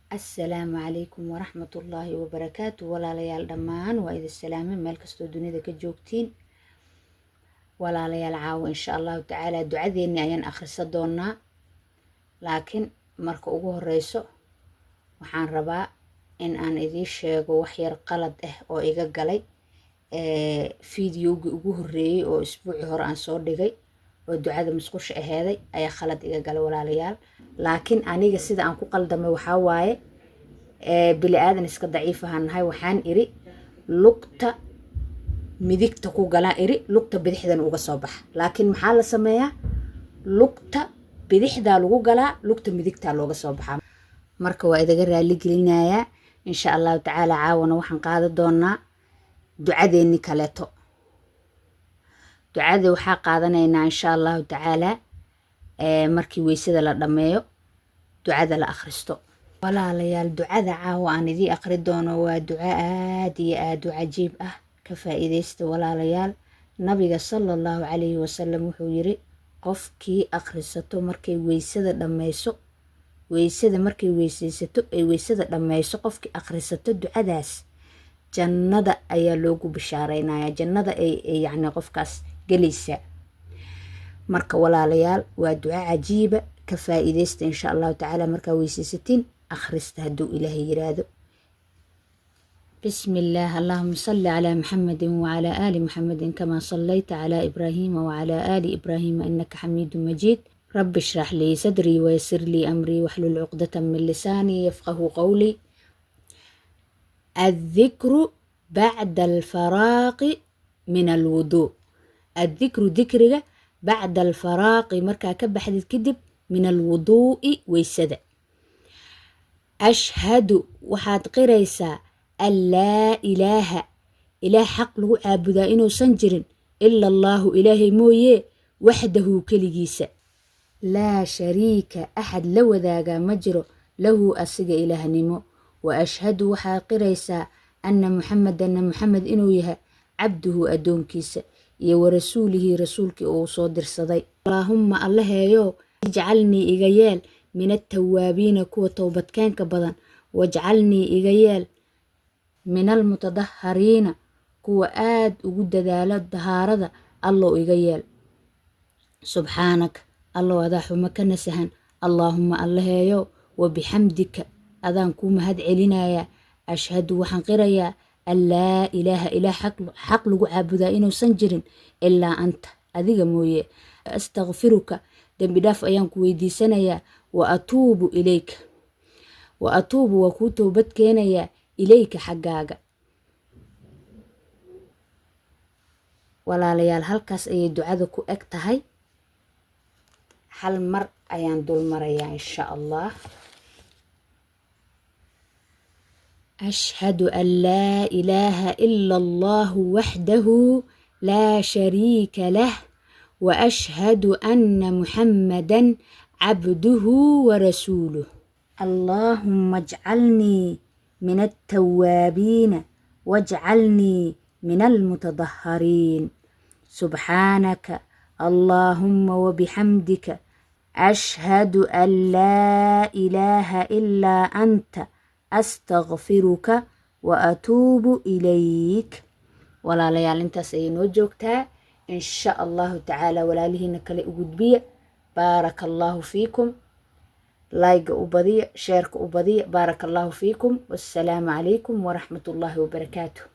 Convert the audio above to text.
Assalaamu calaykum waraxmatullaahi wabarakaatu. Walaalayaal dhammaan, waa idin salaamay meel kastoo dunida ka joogtiin. Walaalayaal, caawo insha Allahu tacaala ducadeennii ayaan akhrisa doonaa, laakiin marka ugu horeyso waxaan rabaa in aan idiin sheego wax yar qalad ah oo iga galay fideogii ugu horreeyey oo isbuucii hore aan soo dhigay oo ducada musqusha aheeday ayaa khalad iga galay, walaalayaal. Laakiin aniga sida aan ku qaldamay waxaa waaye, bili aadan iska daciif ahaan nahay. Waxaan iri lugta midigta ku galaan iri, lugta bidixdan uga soo baxa. Laakiin maxaa la sameeyaa? Lugta bidixdaa lagu galaa, lugta midigtaa looga soo baxaa. Marka waa idaga raali gelinayaa. Insha Allahu tacaala caawana waxaan qaadan doonaa ducadeennii kaleeto. Ducada waxaa qaadanaynaa insha Allahu tacaala markii weysada la dhammeeyo, ducada la akhristo. Walaalayaal, ducada caawa aan idii aqri doono waa duco aad iyo aad u cajiib ah. Ka faa'iidaysta, walaalayaal. Nabiga sala Allahu calayhi wasalam wuxuu yiri, qofkii akhrisato markay weysada dhammayso, weysada markay weysaysato ay weysada dhammayso, qofkii akhrisato ducadaas jannada ayaa loogu bishaareynaya, jannada ay yacni qofkaas gelaysaa. Marka walaalayaal, waa duco cajiiba, ka faa'iidaysta insha Allahu tacaala. Markaa weysaysatiin akhrista, hadduu Ilaahay yiraahdo. بسم الله. اللهم صل على محمد وعلى آل محمد كما صليت على إبراهيم وعلى آل إبراهيم إنك حميد مجيد. رب اشرح لي صدري ويسر لي أمري واحلل عقدة من لساني يفقه قولي. الذكر بعد الفراغ من الوضوء. الذكر ذكرga، بعد الفراغ markaa ka baxdid kadib، من الوضوء weysada. أشهد waxaad qiraysaa، أن لا إله ilaah xaq lagu caabudaa inuusan jirin، إلا الله Ilaahay mooye، وحده keligiisa، لا شريك axad la wadaagaa ma jiro، له asiga ilaahnimo. وأشهد waxaad qiraysaa، أن محمدا Muxamed inuu yahay، عبده addoonkiisa iyo ورسوله rasuulkii uu soo dirsaday. اللهم Allaheeyo، اجعلني iga yeel، من التوابين kuwa towbadkeenka badan، واجعلني iga yeel، من المتطهرين kuwa aad ugu dadaala dahaarada Allow iga yeel. سبحانك Allow adaa xumo ka nasahan، اللهم Allaheeyo، وبحمدك adaan kuu mahad celinayaa، أشهد waxaan qirayaa، أن لا إله ilaah xaq lagu caabudaa inuusan jirin، إلا أنت adiga mooye، أستغفرك dembi dhaaf ayaan ku weydiisanayaa، وأتوب إليك، وأتوب waa kuu toobad keenayaa، إليك xaggaaga. Walaalayaal, halkaas ayay ducada ku eg tahay. Hal mar ayaan dul marayaa insha Allah. أشهد أن لا إله إلا الله وحده لا شريك له وأشهد أن محمدا عبده ورسوله. اللهم اجعلني من التوابين واجعلني من المتطهرين. سبحانك اللهم وبحمدك، أشهد أن لا إله إلا أنت، أستغفرك وأتوب إليك. Walaalayaal, intaas ayay noo joogtaa insha Allahu tacaala. Walaalihiina kale u gudbiya. Baaraka Allahu fiikum. Like-ga u badiya, share-ka u badiya. Baaraka Allahu fiikum. Wassalaamu calaykum waraxmat ullaahi wabarakaatu.